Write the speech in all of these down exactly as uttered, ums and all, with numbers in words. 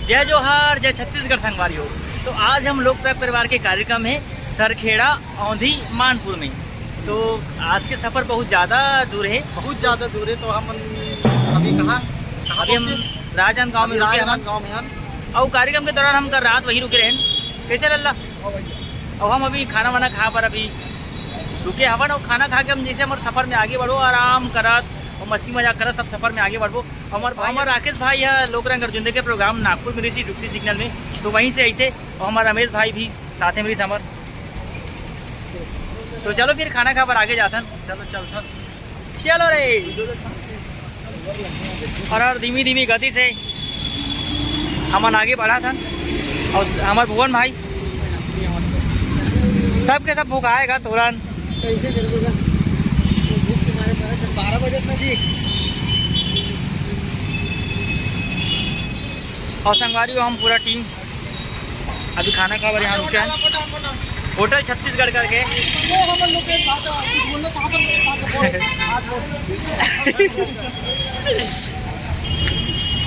जय जोहार, जय छत्तीसगढ़ संगवारी हो। तो आज हम लोक पर्यटन परिवार के कार्यक्रम है सरखेड़ा औंधी मानपुर में। तो आज के सफर बहुत ज्यादा दूर है। बहुत ज्यादा दूर है। तो हम अभी कहाँ, कहाँ अभी हम पहुँचे? राजनांदगांव में अभी रुके हन। राजनांदगांव में हन। और कार्यक्रम के दौरान हम कल रात वहीं रुके रहन। कैसे लल्ला? हाँ भैया। और हम अभी खाना वाना खा बर अभी रुके हवन, और खाना खा के हम जैसे हमारे सफर में आगे बढ़ो, आराम करत और मस्ती मजाक करत सब सफर में आगे बढ़बो। हमार भाई, हमार राकेश भाई है लोक रंग अर्जुन के प्रोग्राम नागपुर में रही ड्यूटी सिग्नल में, तो वहीं से ऐसे, और हमार रमेश भाई भी साथ में रही हमार। तो चलो फिर खाना खा बर आगे जाथन। चलो चलथन। चलो रे। और, और धीमी धीमी गति से हमन आगे बढ़ाथन। और हमार भुवन भाई, सबके सब भुखाएगा तुरंत। कैसे बिल्कुल का? भूख के मारे मरत हन, बारह बजे से नजदीक। और संगवारी हो, हम पूरा टीम अभी खाना खा बर यहाँ रुके हैं, होटल छत्तीसगढ़ करके।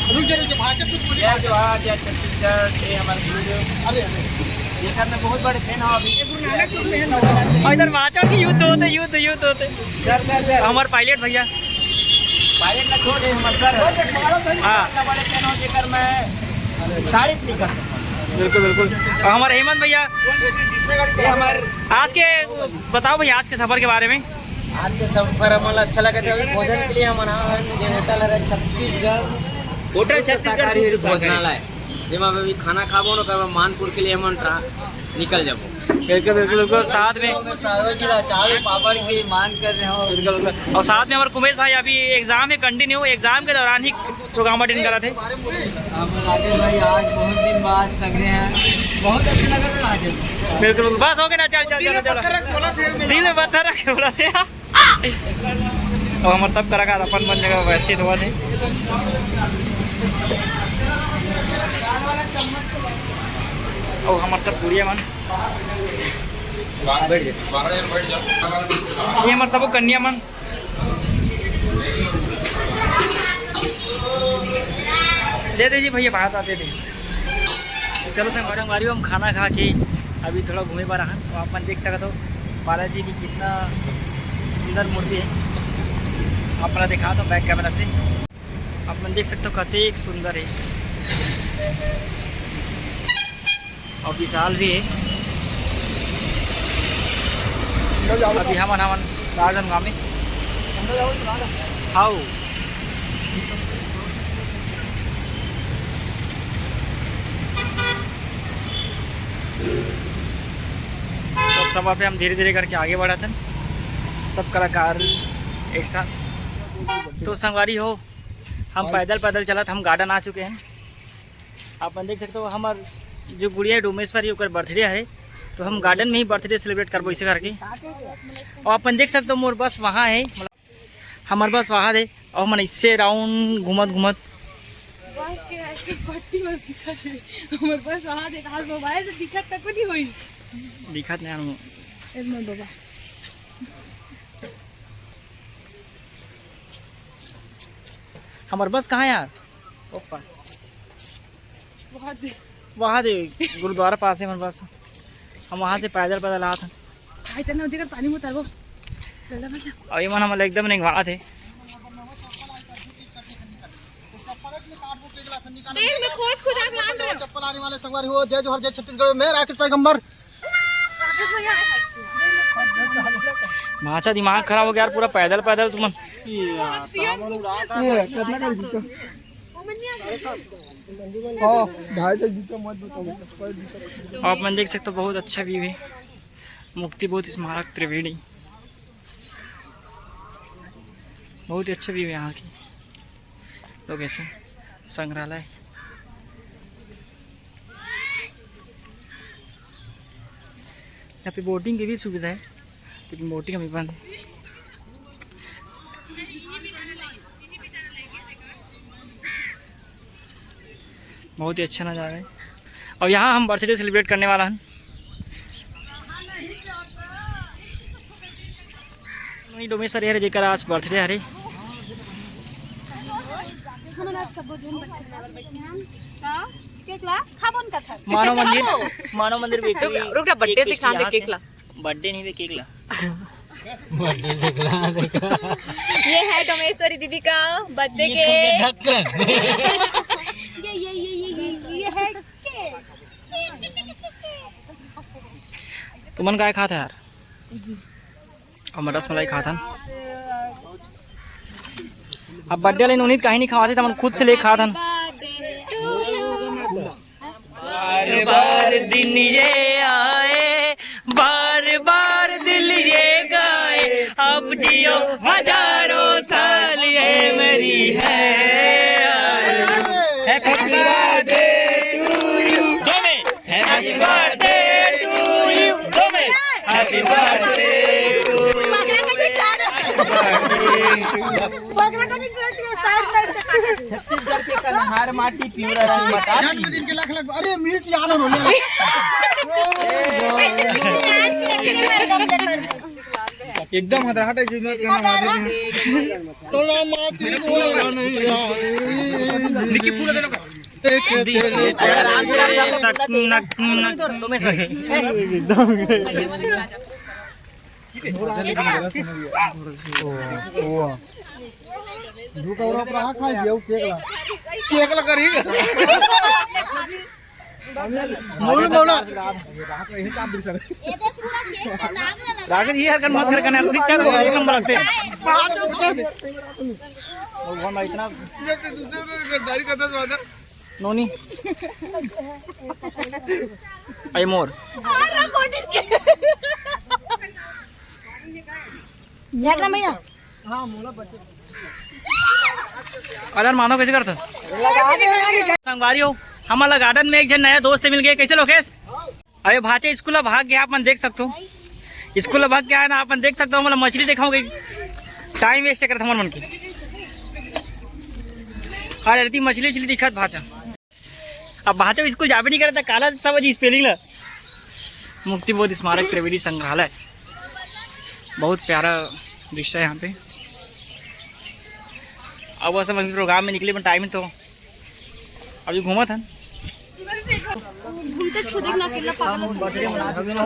रुक जा, रुक जा, भाषा कुछ बोलिए। जय जोहार, जय छत्तीसगढ़, ये हमारे वीडियो। अरे, अरे। ये करने बहुत बड़े फैन हो अभी। और इधर भाषण की युद्ध होते, युद्ध, युद्ध होते। Sir, sir, sir. हमारे पायलट भैया। पायलट ना छोड़ दे, हमारे सर। हाँ। इतना बड़े फैन हो जेकर मैं तारीफ नहीं कर सकता। बिल्कुल, बिल्कुल। और हमारे हेमंत भैया, ये हमारे आज के, बताओ भैया, आज के सफर के बारे में। आज के सफर हमला अच्छा लगा था। अभी भोजन के लिए हम आए हैं, ये होटल है छत्तीसगढ़ होटल छत्तीसगढ़ शाकाहारी भोजनालय, जेमा अभी खाना खाबो ना, ओकर बाद मानपुर के लिए हम ट्रा-, निकल जाबो। बिल्कुल, बिल्कुल, बिल्कुल। साथ में सागर की अचार पापड़ की मांग कर रहे हो। बिल्कुल, बिल्कुल। और साथ में हमारे कुमेश भाई अभी एग्जाम है, कंटिन्यू एग्जाम के दौरान ही प्रोग्राम अटेंड करा थे। अब राजेश भाई, आज बहुत दिन बाद सगरे हैं, बहुत अच्छा लगा था राजेश। बिल्कुल, बिल्कुल। बस हो गया ना, चल, चल, चलो, चलो। दिल में पत्थर रख के बोला थे। और हमारे सब कलाकार अपन मन जगह व्यवस्थित हुआ थे। और हमारे सब गुड़िया मन, ये हमारे सब कन्या मन, दे दे जी भैया, बात आते थे। चलो संग-, संगवारी हो, हम खाना खा के अभी थोड़ा घूमे बर आहन, तो आप मन देख सकत हो बालाजी की कितना सुंदर मूर्ति है। आप मन दिखा दो बैक कैमरा से, आप मन देख सकते हो कतेक सुंदर है। और विशाल भी है। अभी हमन, हमन राजनांदगांव में। हाउ। तो अब सब पे हम धीरे-धीरे करके आगे बढ़त हन, सब कलाकार एक साथ। तो संगवारी हो, हम पैदल, पैदल चलत हम गार्डन आ चुके हैं। आप मन देख सकते हो, हमार जो गुड़िया है डोमेश्वरी, ओकर बर्थडे है, तो हम गार्डन में ही बर्थडे सेलिब्रेट करबो इसे करके। और आप मन देख सकते हो, मोर बस वहाँ है, मतलब, हमार बस वहाँ है, और मन इससे राउंड घूमत घूमत बस के ऐसे पट्टी बस दिखत है। हमार बस वहाँ है, हाल मोबाइल से दिखत तक नहीं होई। दिखत नहीं यार। ए मोर बाबा। हमार बस कहाँ है यार? ओप्पा। वहाँ दे। वहाँ दे, गुरुद्वारा पास है हमारे पास। हम वहाँ से पैदल, पैदल आत हन। भाई, चल ना, उधर पानी में उतार वो। चल ना, भैया। अभी मन हमला एकदम नहीं भात है। तेल में खोद खुदा प्लांट है। चप्पल आने वाले संगवारी हो, जय जोहर, जय छत्तीसगढ़, मैं राकेश पैगंबर। भांचा दिमाग खराब हो गया यार, पूरा पैदल पैदल तुमन। ये कितना का जूता? हाँ, ढाई सौ जूता मत बताओ, चप्पल जूता। आप मन देख सकते हो, बहुत अच्छा व्यू है, मुक्ति बोध स्मारक त्रिवेणी। बहुत ही अच्छा व्यू है यहाँ की लोकेशन, संग्रहालय। यहाँ पे बोटिंग की भी सुविधा है, लेकिन बोटिंग अभी बंद है। बहुत ही अच्छा नज़ारा है। और यहाँ हम बर्थडे सेलिब्रेट करने वाला हैं। वही डोमेश्वर हरे, जेकर आज बर्थडे हरे। हमन आज सबो झन बर्थडे मनावल बैठे हन। का? केक ला खाबोन कथन। मानव मंदिर, मानव मंदिर बेकरी। रुक, रुक, बर्थडे केक दिखा दे, यहाँ केक से। ला। बर्थडे नहीं बे, केक ला। बर्थडे दिखला, देखा। ये है डोमेश्वरी दीदी का बर्थडे ये केक। ढक्कन। ये, ये, ये, ये, ये, ये है केक। तुमन काय खात है यार? हम रसमलाई खात हन। अब बर्थडे वाले नोनी कहीं नहीं खवाते, त हमन खुद से ले खात हन। बार बार दिन ये आए, बार बार दिल ये गाए, अब जियो हजारों साल ये मेरी है। Happy birthday to you। दो में। Happy birthday to you। दो में। Happy birthday to you। पकड़ा को निकलती है, साइड साइड से काटे। छत्तीसगढ़ के कन्हार माटी, प्योर असली मतासी। जन्मदिन के लाख लाख, अरे मिस यार हो। एकदम हदराहट है जी, मैं कहना माते हैं। टोला माती बोला नहीं यार। निकी पूरा देना। केक ला करी। मूल मौला। रागन ये हरकत मत कर, कन्या, थोड़ी चल, एक नंबर लगते हैं। भगवान भाई इतना दूसरे को गद्दारी करता था। नोनी। आई मोर। यार ना भैया। अरे मानो कैसे करता? संगवारी हो, हमला गार्डन में एक झन नया दोस्त मिल गए। कैसे लोकेश? अबे भाचे स्कूल ला भाग गया, आप मन देख सकते हो। स्कूल ला भाग गया है ना, आप मन देख सकते हो। मतलब मछली देखा होगा, टाइम वेस्ट करत हमन मन के। अरे इतनी मछली उछली दिखत भाचा। अब भाचा स्कूल जाबे नहीं करता, काला समझ स्पेलिंग ला। मुक्तिबोध स्मारक त्रिवेणी संग्रहालय, बहुत प्यारा दृश्य है यहाँ पे। अब वैसे हम प्रोग्राम में निकले, टाइम तो अभी घूमत हन। घूमते छू देखना अकेला पागल हो।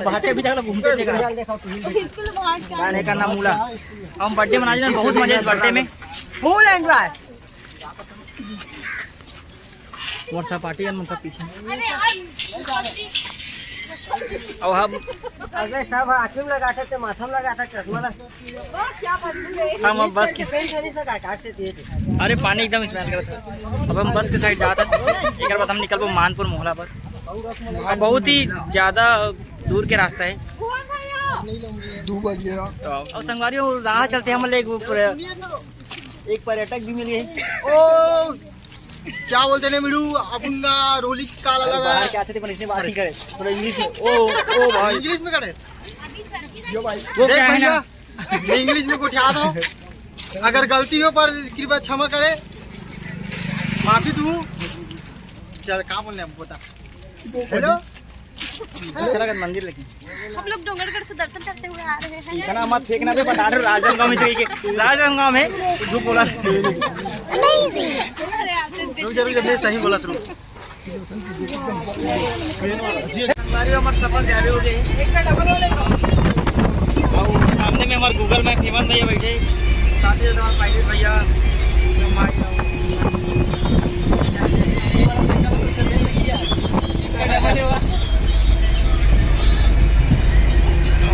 भाचे भी देखला घूमते देखला। स्कूल बाहर का। गाने का नाम मूला। हम बर्थडे मना लेना, बहुत मजे इस बर्थडे में। फुल एंजॉय। मोर सहपाठी मन सब पीछे। और हम अबे सब आँखी में लगाता थे, माथा में लगाता, चश्मा ला। हम अब बस की पेंट है नहीं सका, काट से दिए थे। अरे पानी एकदम स्मेल करत है। अब हम बस के साइड जात हन, एक बाद हम निकलबो मानपुर मोहला पर। अब बहुत ही ज्यादा दूर के रास्ता है। दो बज गया। तो और संगवारी हो, राह चलते हम लोग ऊपर एक पर्यटक भी मिल गए। ओ, क्या बोलते हैं मिड़ू, अपन का रोली काला लगा बाहर है। क्या थे, पर इसने बात नहीं करे, थोड़ा इंग्लिश में। ओ, ओ भाई। इंग्लिश में करे। यो भाई। वो देख क्या है भैया, ना? ये इंग्लिश में गोठिया दो। अगर गलती हो पर कृपया क्षमा करे, माफी दू। चल, कहाँ बोलने अब बता। हेलो। अच्छा लगा मंदिर लेकिन। हम लोग डोंगरगढ़ से दर्शन करते हुए आ रहे हैं। इतना मत फेंकना बे, बता रहे राजनांदगांव में से के। राजनांदगांव में झूठ बोला। अरे, आप लोग रुक जा, रुक जा, मैं सही बोला, रुक। संगवारी, हमारा सफर जारी हो गया है। और सामने में हमारे गूगल मैप हेमंत भैया बैठे, साथ ही हमारे पायलट भैया,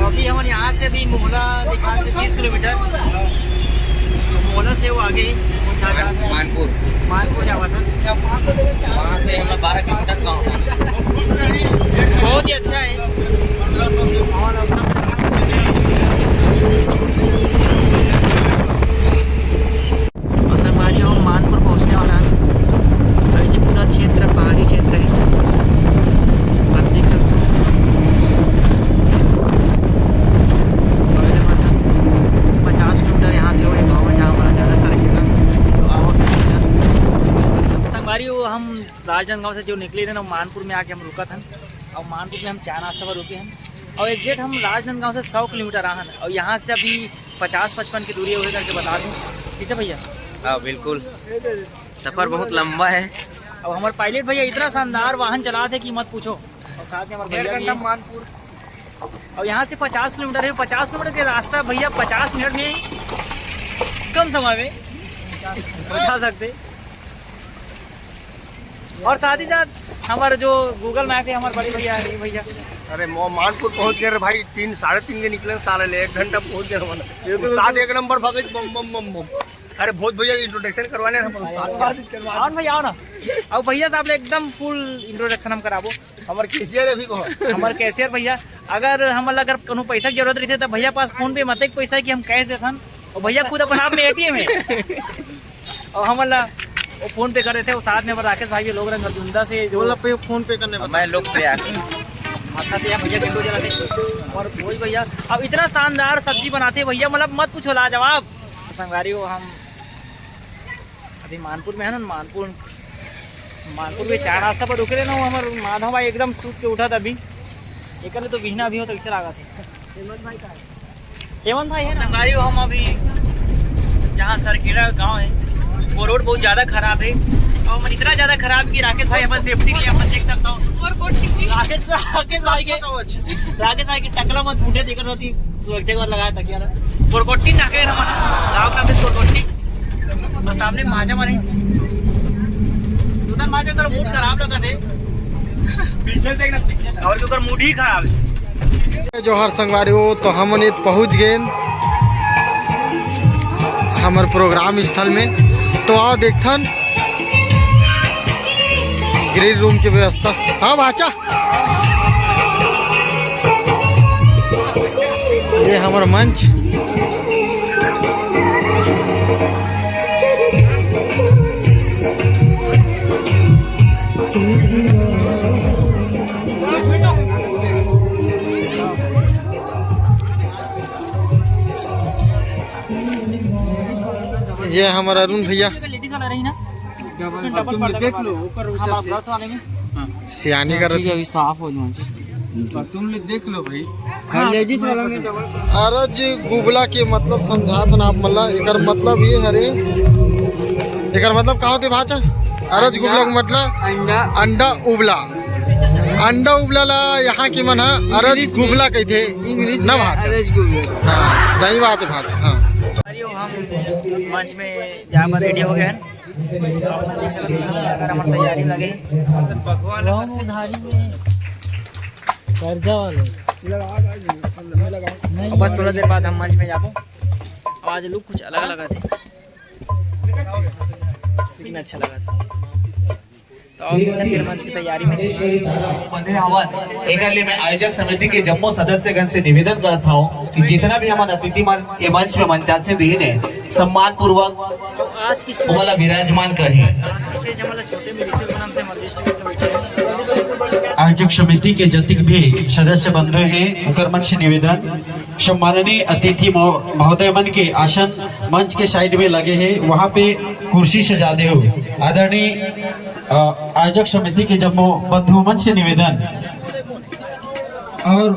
अभी हमन यहाँ से अभी मोहला निकाल से तीस किलोमीटर, मोहला से वो आगे मानपुर। मानपुर जावा था। वहाँ से हम लोग बारह किलोमीटर गाँव। बहुत ही अच्छा है। और संगवारी हो, मानपुर पहुंचने वाला है। और ये पूरा क्षेत्र पहाड़ी क्षेत्र है, आप देख सकते हो। और इधर मतलब पचास किलोमीटर यहाँ से वो एक गाँव है, जहाँ हमारा ज़्यादा सर खेला। तो आओ फिर इधर। संगवारी हो, हम राजनांदगांव से जो निकले थे ना, मानपुर में आके हम रुका था। और मानपुर में हम चाय नाश्ता पर रुके हैं। और एग्जैक्ट हम राजनांदगांव से सौ किलोमीटर आ हैं। और यहाँ से अभी पचास पचपन की दूरी है, वही करके बता दूँ। ठीक है भैया? हाँ, बिल्कुल। सफ़र बहुत लंबा है। अब हमारे पायलट भैया इतना शानदार वाहन चलाते कि मत पूछो। और साथ में हमारे डेढ़ भैया भी घंटा हैं। मानपुर। और यहाँ से पचास किलोमीटर है, पचास किलोमीटर के रास्ता भैया, पचास मिनट में कम समय में पहुँचा सकते। और साथ ही साथ हमारे जो गूगल मैप है, हमारे बड़े भैया है, भैया। अरे, मो-, मानपुर पहुंच गए रे भाई, तीन, साढ़े तीन के निकले साले ले, एक घंटा पहुंच गए हमारे। बिल्कुल, उस्ताद बिल्कुल। एक number Bhagat, bomb, bomb, bomb, bomb. अरे, भोज भैया, इंट्रोडक्शन करवाने हैं हमारे उस्ताद का। आओ ना, भाई, आओ ना। अब भैया साहब ले एकदम फुल इंट्रोडक्शन हम कराबो। हमारे कैशियर है अभी को। हमारे कैशियर भैया, अगर हम, अगर कोनो पैसा की जरूरत रही थे, तो भैया पास फोन पे मत एक पैसा कि हम कैश देथन, और भैया खुद अपन आप में एटीएम है। और हम वाला वो फोन पे कर देते हैं, वो साथ में हमारे राकेश भाई भी लोग रंग धुंधा से जो बोला पे फोन पे करने बता। मैं लोग प्रयास। अच्छा, तो यहाँ भैया किलो जलाते हैं। और वही भैया, अब इतना शानदार सब्जी बनाते हैं भैया, मतलब मत पूछो, लाजवाब। संगवारी हो, हम अभी मानपुर में है ना, मानपुर, मानपुर में चाय नाश्ता पर रुके रहे ना, वो हमारे माधव भाई एकदम सूत के उठा था अभी। एक तो बिहना भी हो तो इसे लगा थे। हेमंत भाई है ना? संगवारी हो, हम अभी जहाँ सरखेड़ा गांव है, वो रोड बहुत ज़्यादा खराब है। और मन इतना ज़्यादा खराब कि राकेश भाई अपन सेफ्टी के लिए अपन देख सकता हूँ। राकेश, राकेश भाई के, राकेश भाई के टकला मत उठे देकर होती, तो एक जगह लगाया तकिया ना। कोरकोट्टी नाके है हमारा, गाँव का नाम है कोरकोट्टी। और सामने माझा मारे। उधर माझा कर मूड खराब लगा दे। पीछे देखना, पीछे। और ओकर मूड ही खराब है। जोहार संगवारी हो, तो हमन ये पहुंच गए हमर प्रोग्राम स्थल में। तो आओ देखथन ग्रिल रूम की व्यवस्था। हाँ भाचा, ये हमर मंच। ये हमर अरुण भैया। लेडीज वाला रही ना? डबल, डबल तुम पर्दा देख वाला। लो, ऊपर हाँ, उधर बस से। गर्ल्स वाले में। हाँ। सियानी कर ठीक है, अभी साफ हो जाओ। तुम लोग देख लो भाई। हाँ, लेडीज वाला में डबल। अरज गुबला के मतलब समझात ना आप मन ला, एकर मतलब ये हरे, एकर मतलब का होथे भाचा? अरज गुबला के मतलब अंडा। अंडा उबला। अंडा उबला ला यहाँ के मन हा अरज इंग्लिश में। गुबला कहिथे। इंग्लिश ना में भाचा। अरज गुबला। हाँ, सही बात है भाचा। हाँ। अरे, हम मंच में जाए बर रेडी हो गए हैं। अगर हमारे तैयारी में लगे। कर्जा वाले। और बस थोड़ा देर बाद हम मंच में जाबो। आज लुक कुछ अलग लगा थे, लेकिन अच्छा लगा था। तो अब उधर के मंच की तैयारी में। बंधे हवन, एकर लिए मैं आयोजक समिति के जम्मो सदस्यगण से निवेदन करत हूँ कि जितना भी हमन अतिथि मन ये मंच में मंचासीन रहिन हे, सम्मान पूर्वक आज की स्टेज, ओमन ला विराजमान करही। आज की स्टेज हमारा छोटे में रिसेप्शन से हमारे लिस्ट में बैठे हैं। आयोजक समिति के जतिक भी सदस्य बंधु हैं, ओकर मन से निवेदन, सम्माननीय अतिथि महो-, महोदय मन के आसन मंच के साइड में लगे हैं, वहाँ पे कुर्सी सजा दे हो। आदरणीय, अ, आयोजक समिति के जम्मो बंधु मन से निवेदन। और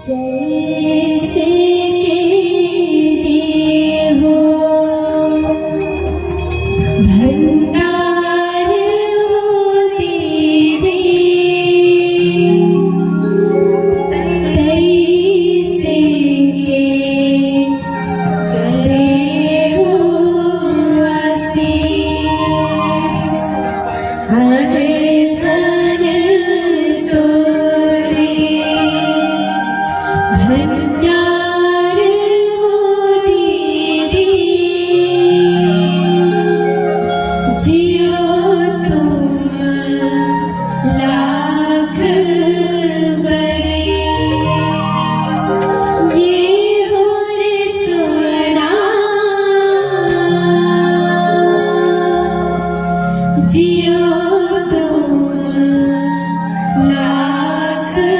जैसे कि देहो भंडार वो देवे। भंडार मोदी रे, जियो तुम लाख बरस। ये हो रे सोना, जियो तुम लाख के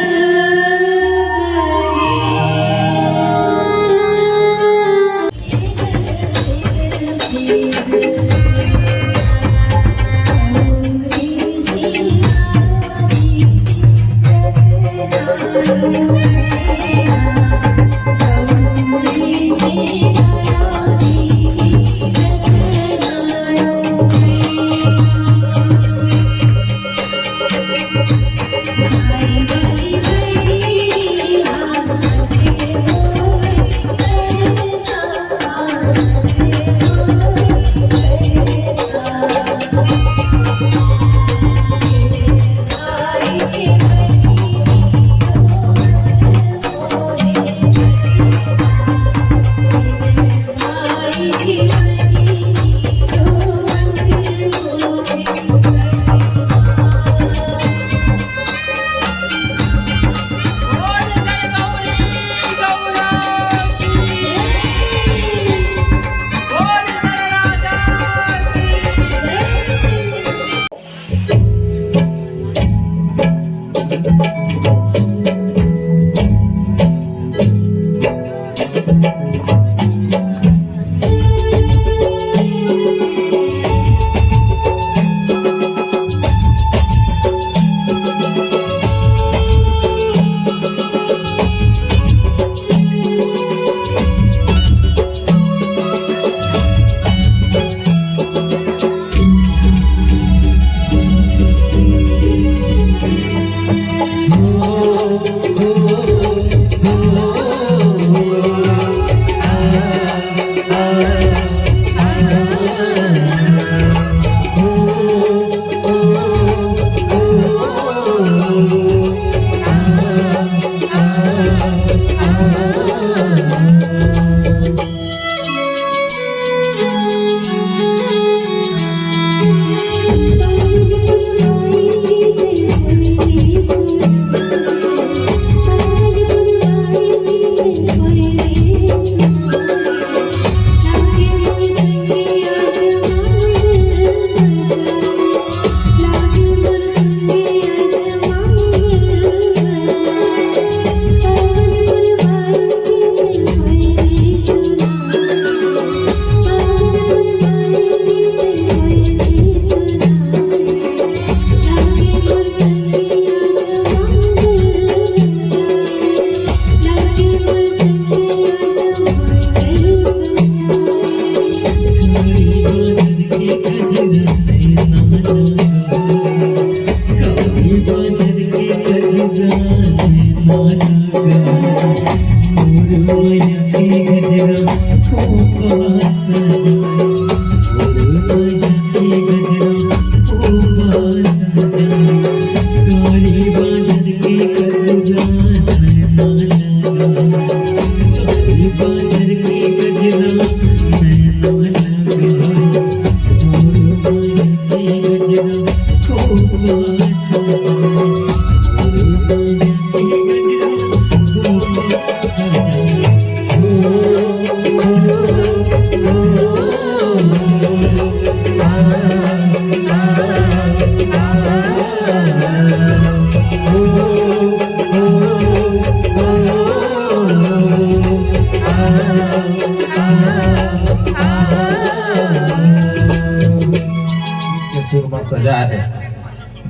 सुर म सजा हे।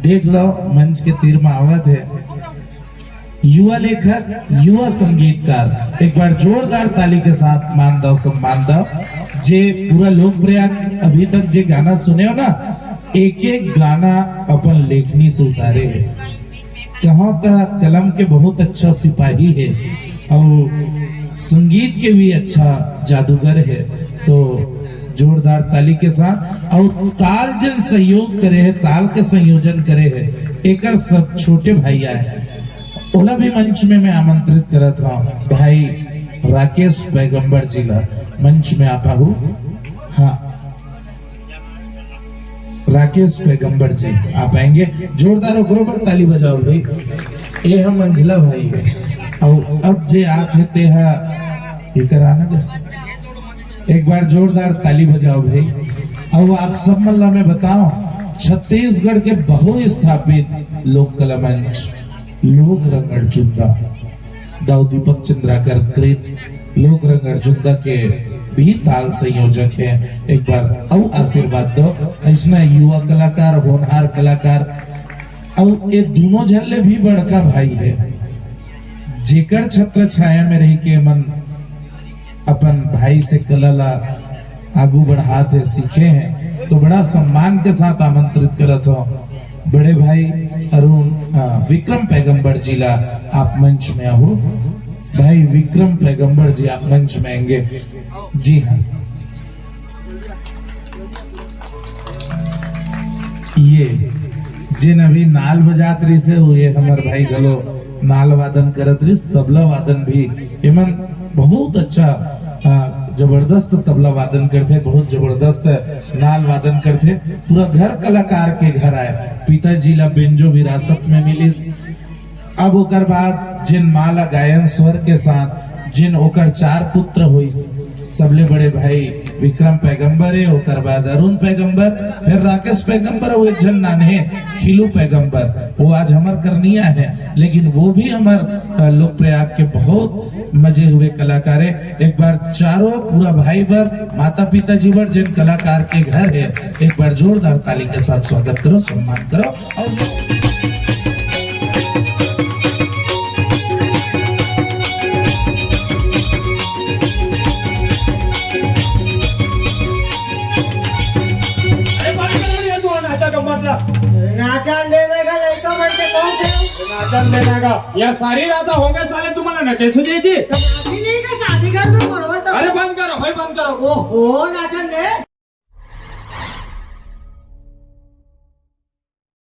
देख लो, मंच के तीर म आवत हे युवा लेखक, युवा संगीतकार। एक बार जोरदार ताली के साथ मान दो, सम्मान दो। जे पूरा लोकप्रिय अभी तक जे गाना सुने हो ना, एक एक गाना अपन लेखनी से उतारे हे। कहो त कलम के बहुत अच्छा सिपाही हे और संगीत के भी अच्छा जादूगर हे। तो जोरदार ताली के साथ। और ताल जन सहयोग करे हे, ताल के संयोजन करे हे, एकर सब छोटे भाई आए। ओला भी मंच में मैं आमंत्रित करत हूँ, भाई राकेश पैगंबर जी ला मंच में आप आहू। हाँ, राकेश पैगंबर जी आप आएंगे, जोरदार ओकरो पर ताली बजाओ भाई। ए हम मंझला भाई है। और अब जे आत हे ते हा, ये कराना का? एक बार जोरदार ताली बजाओ भाई। और आप सब मन ला मैं बताओ, छत्तीसगढ़ के बहुस्थापित लोक कला मंच लोक रंगड़ चुंदा, दाऊ दीपक चंद्राकर कृत लोक रंगड़ चुंदा के भी ताल संयोजक है। एक बार अउ आशीर्वाद दो, ऐसना युवा कलाकार, होनहार कलाकार, अउ ये दोनों झन ले भी बड़का भाई है, जेकर छत्र छाया में रह के मन अपन भाई से कला ला आगू बढ़ात हे, सीखे हैं, तो बड़ा सम्मान के साथ आमंत्रित करत हो बड़े भाई अरुण, अ, विक्रम पैगंबर जी ला। आप मंच में आहू भाई विक्रम पैगंबर जी, आप मंच में आएंगे। जी हाँ, ये जेन अभी नाल बजात रहिस हे, वो ये हमर भाई घलो नाल वादन करत रहिस, तबला वादन भी। एमन बहुत अच्छा, अ, जबरदस्त तबला वादन करथे, बहुत जबरदस्त नाल वादन करथे। पूरा घर कलाकार के घर आय। पिताजी ला बेंजो विरासत में मिलिस, अब ओकर बाद जेन माँ ला गायन स्वर के साथ, जेन ओकर चार पुत्र होइस, सबले बड़े भाई विक्रम पैगंबर हे, ओकर बाद अरुण पैगंबर, फिर राकेश पैगंबर, वो एक झन नान्हे खिलू पैगंबर, वो आज हमर करनिया है, लेकिन वो भी हमर, अ, लोक प्रयाग के बहुत मजे हुए कलाकार है। एक बार चारों पूरा भाई बर, माता पिता जी बर, जेन कलाकार के घर है, एक बार जोरदार ताली के साथ स्वागत करो, सम्मान करो। अरे बंद करो रे, तू नाचा गम्मत ला। नाचन देवे का नहीं तो मन के कौन दे? नाचन देवे का। या सारी रात होंगे साले तुम्हारा नचे सुजे जी। तो शादी नहीं का, शादी घर में बोलवा तो। अरे बंद करो भाई, बंद करो। ओहो, नाचन दे।